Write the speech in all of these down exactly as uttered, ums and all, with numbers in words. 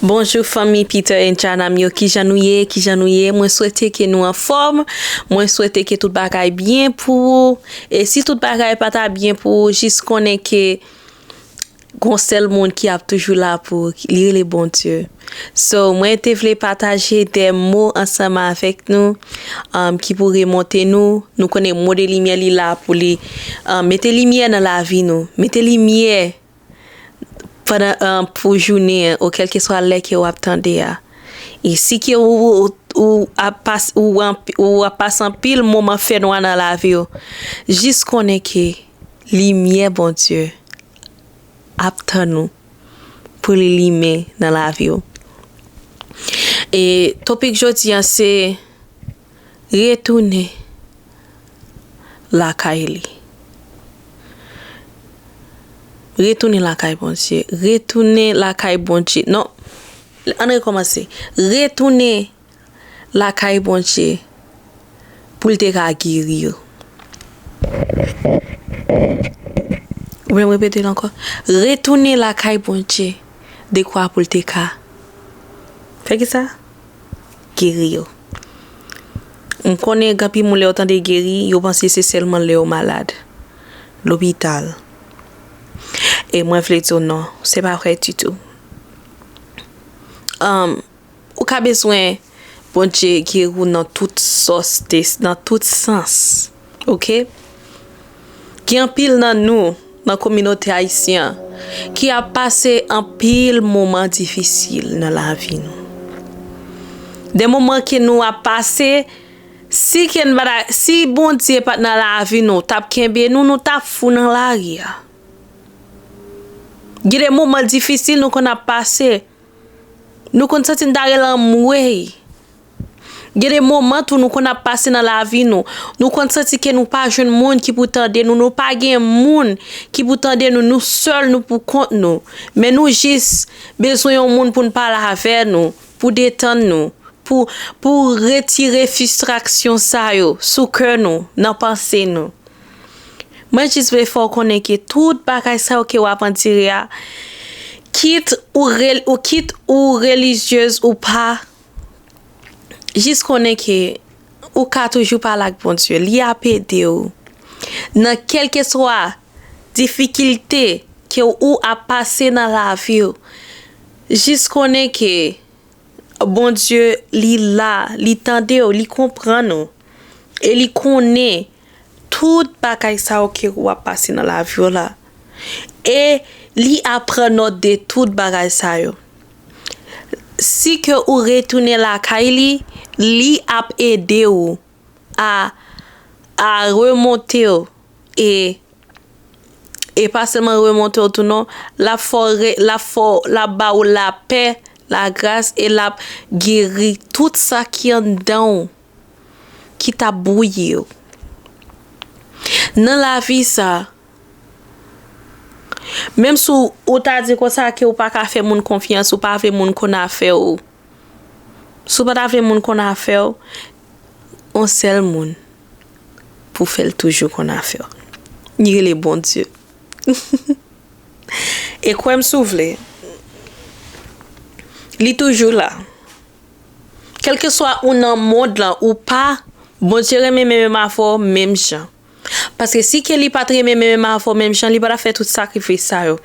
Bonjou fanmi Peter and Janam yo, kijan nou ye, kijan nou ye? Mwen swete ke nou anfòm, mwen swete ke tout bagay byen pou ou. E si tout bagay pa ta byen pou ou, jis konnen ke gon sèl moun ki ap toujou la pou ou, li rele Bondye. So, mwen te vle pataje de mo ansanm avèk nou, um, ki pou remonte nou. Nou konnen mo de limyè li la pou li, um, mete limyè nan lavi nou. Mete limyè pandan, um, pou jounen an, ou kèlkeswa lè ke w ap tande a. E si ke ou, ou, ou ap pas-, ou anp-, ou ap pase anpil moman fènwa nan lavi w, jis konnen ke limyè Bondye ap tann ou pou li limen nan lavi w. E topik jodi an se retounen lakay li. Retounen lakay Bondye. Retounen lakay Bondye. Non, ann rekòmanse. Retounen lakay Bondye pou l te ka geri w. Ou vle m repete l ankò? Retounen lakay Bondye dekwa pou l te ka fè kisa? Geri w. M konnen gen anpil moun lè yo tande geri, yo panse se sèlman lè yo malad. Lopital. E mwen vle di w non, se pa vre ditou. Um, ou ka bezwen Bondye geri w nan tout sòs, nan tout sans. Oke? Gen anpil nan nou, nan kominote ayisyen an, ki ap pase anpil moman difisil nan lavi nou. De moman ke nou ap pase, si ke n pa ta, si Bondye pa t nan lavi nou, t ap kenbe nou, nou t ap fou nan lari a. Gen de moman difisil nou konn ap pase. Nou konn santi n ta rele anmwey. Gen de moman tou nou konn ap pase nan lavi nou. Nou konn santi ke nou pa jwenn moun ki pou tande nou. Nou pa gen moun ki pou tande nou. Nou sèl, nou pou kont nou. Men nou jis bezwen yon moun pou n pale avè nou, pou detann nou, pou, pou retire fistraksyon sa yo sou kè nou, nan panse nou. Mwen jis vle fè w konnen ke tout bagay sa yo ke w ap andire a, kit ou rel-, ou, kit ou relizyez ou pa, jis konnen ke ou ka toujou pale ak Bondye. Li ap ede w nan kèlkeswa difikilte ke ou ap pase nan lavi w. Jis konnen ke Bondye, li la, li tande w, li konprann ou. E li konnen tout bagay sa yo ke w ap pase nan lavi w la. E li ap pran nòt de tout bagay sa yo. Si ke ou retounen lakay li, li ap ede w a, a remonte w e, e pa sèlman remonte w tou non, l ap fè w re-, l ap fè w, l ap ba w lapè, lagras e l ap geri tout sa ki anndan w ki t ap bwouye w. Nan lavi sa, menm si w, ou ta di konsa ke ou pa ka fè moun konfyans, ou pa vle moun konn afè w. Si w pa ta vle moun konn afè w, yon sèl moun pou fè l toujou konn afè w. Li rele Bondye. E kwè m si w vle, li toujou la. Kèlkeswa ou nan mond lan ou pa, Bondye renmen menm avè w menm jan. Paske si ke li pa t renmen menm avè w menm jan, li pa t ap fè tout sakrifis sa yo.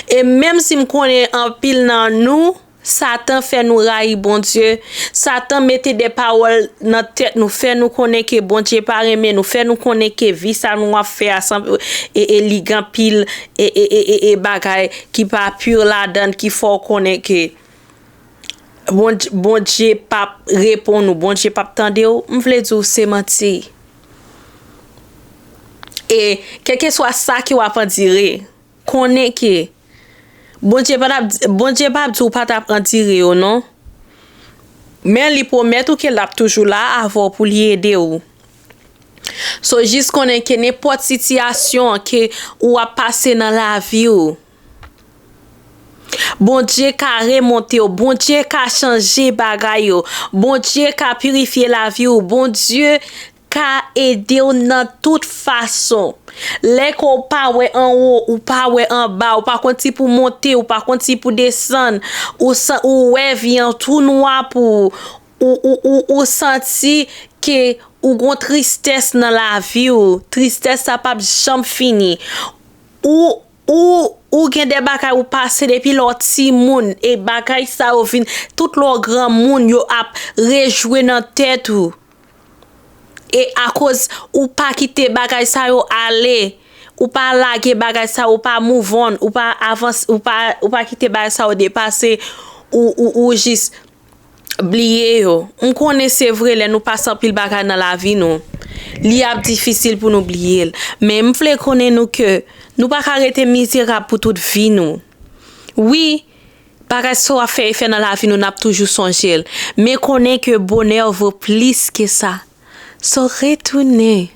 E menm si m konnen anpil nan nou, Satan fè nou rayi Bondye. Satan mete de pawòl nan tèt nou, fè nou konnen ke Bondye pa renmen nou, fè nou konnen ke vi sa nou ap fè a san, e, e li gen anpil, e, e, e, e, e bagay ki pa pi ladan l, ki fè w konnen ke Bondye, Bondye p ap reponn ou, Bondye p ap tande w. M vle di w se manti. E kèlkeswa sa ke w ap andire, konnen ke Bondye pa t ap, Bondye p ap di w pa t ap andire yo non. Men li pwomèt ou ke l ap toujou la avè w pou li ede w. So, jis konnen ke nenpòt sitiyasyon ke ou ap pase nan lavi w, Bondye ka remonte w, Bondye ka chanje bagay yo, Bondye ka pirifye lavi w, Bondye ka ede w nan tout fason. Lè ke w pa wè anwo, ou pa wè anba, ou pa konn si pou monte, ou pa konn si pou desann, ou san-, ou wè vi an tou nwa pou ou, ou, ou, ou, ou santi ke ou gon tristès nan lavi w, tristès sa p ap janm fini. Ou, ou, ou gen de bagay ou pase depi lè w timoun, e bagay sa yo vin, tout lè w granmoun, yo ap rejwe nan tèt ou. E akoz ou pa kite bagay sa yo ale, ou pa lage bagay sa yo, ou pa move on, ou pa avanse, ou pa, ou pa kite bagay sa yo depase ou, ou, ou jis bliye yo. M konnen se vre, lè nou pase anpil bagay nan lavi nou, li ap difisil pou nou bliye l. Men m vle konnen nou ke nou pa ka rete mizerab pou tout vi nou. Wi, bagay sa w ap fè efè nan lavi nou, n ap toujou sonje l. Men konnen ke bonè vo plis ke sa. So, retounen.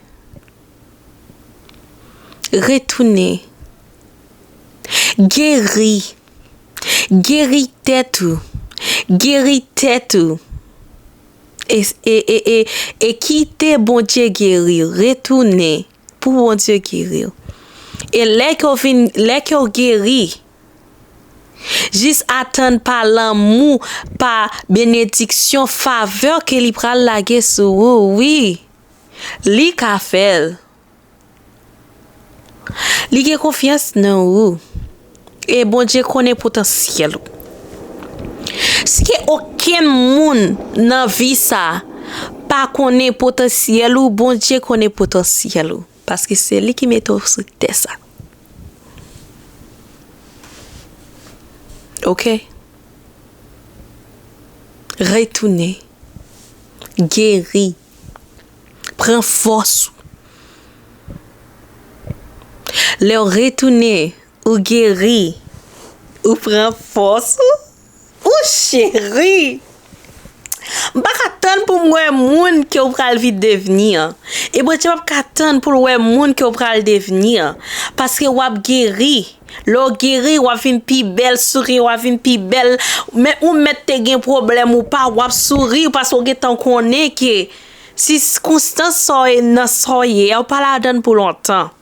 Retounen. Geri. Geri tèt ou. Geri tèt ou. E, e, e, e, e kite Bondye geri. Retounen pou Bondye geri w. E lè ke w vin, lè ke w geri, jis atann pa lanmou, pa benediksyon, favè ke li pral lage sou ou, wi. Li ka fè l. Li gen konfyans nan ou. E Bondye konnen potansyèl ou. Si ke okenn moun nan vi sa pa konnen potansyèl ou, Bondye konnen potansyèl ou. Paske se li ki mete w sou tè sa. Oke? Retounen. Geri. Pran fòs ou. Lè w retounen, ou geri, ou pran fòs ou. Ou cheri! M pa ka tann pou m wè moun ke w pral vin devni an. E Bondye p ap ka tann pou l wè moun ke w pral devni an. Paske w ap geri. Lè w geri, w ap vin pi bèl, souri, w ap vin pi bèl. Men ou mèt te gen pwoblèm ou pa, w ap souri paske w gentan konnen ke sikonstans sa w ye, nan sa w ye a, w pa ladan l pou lontan.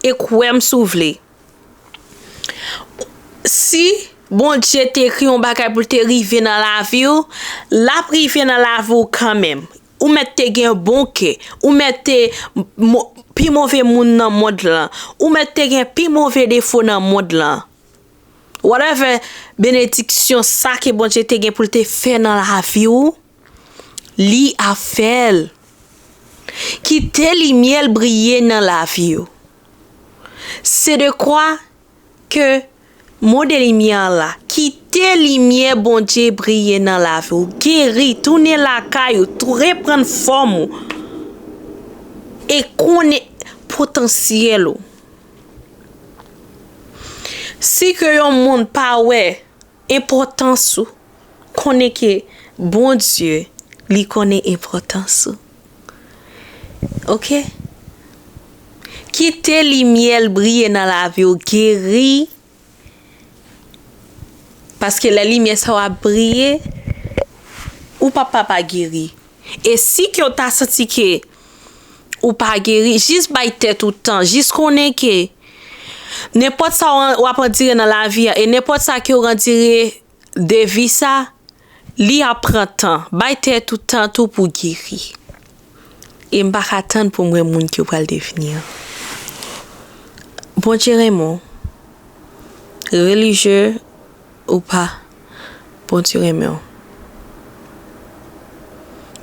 E kwè m si w vle. Si Bondye te ekri yon bagay pou l te rive nan lavi w, l ap rive nan lavi w kanmenm. Ou mèt te gen bon kè. Ou mèt te mo-, pi move moun nan mond lan. Ou mèt te gen pi move defo nan mond lan. Whatever benediksyon sa ke Bondye te gen pou l te fè nan lavi w, li ap fè l. Kite limyè l briye nan lavi w. Se de kwa ke mo de limyè la, kite limyè Bondye briye nan lavi w. Geri, tounen lakay ou, tou reprann fòm ou. E konnen potansyèl ou. Si ke yon moun pa wè enpòtans ou, konnen ke Bondye, li konnen enpòtans ou. Oke? Kite limyè l briye nan lavi w, geri. Paske lè limyè sa w ap briye, ou p ap pa pa geri. E si ke w ta santi ke ou pa geri, jis bay tèt ou tan, jis konnen ke nenpòt sa w an-, w ap andire nan lavi a, e nenpòt sa ke w andire de vi sa, li ap pran tan. Bay tèt ou tan tou pou geri. E m pa ka tann pou m wè moun ke w pral devni an. Bondye renmen w. Relijye ou pa, Bondye renmen w.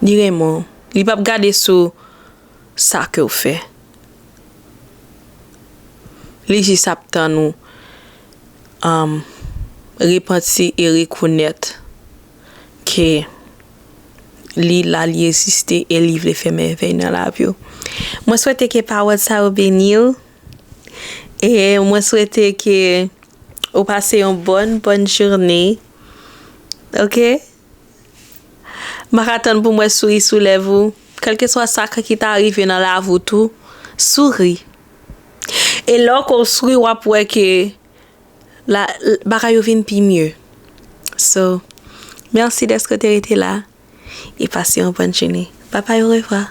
Li renmen w. Li p ap gade sou sa ke w fè. Li jis ap tann ou, um, repanti e rekonèt ke li la, li egziste e li vle fè mèvèy nan lavi w. Mwen swete ke pawòl sa yo beni w. E mwen swete ke ou pase yon bòn, bòn jounen. Oke? M pa ka tann pou m wè souri sou lèv ou. Kèlkeswa sa k-, ki ta rive nan lavi w tou, souri. E lè w souri, w ap wè ke la, bagay yo vin pi mye. So, mèsi dèske w te rete la e pase yon bòn jounen. Bye bye, orevwa.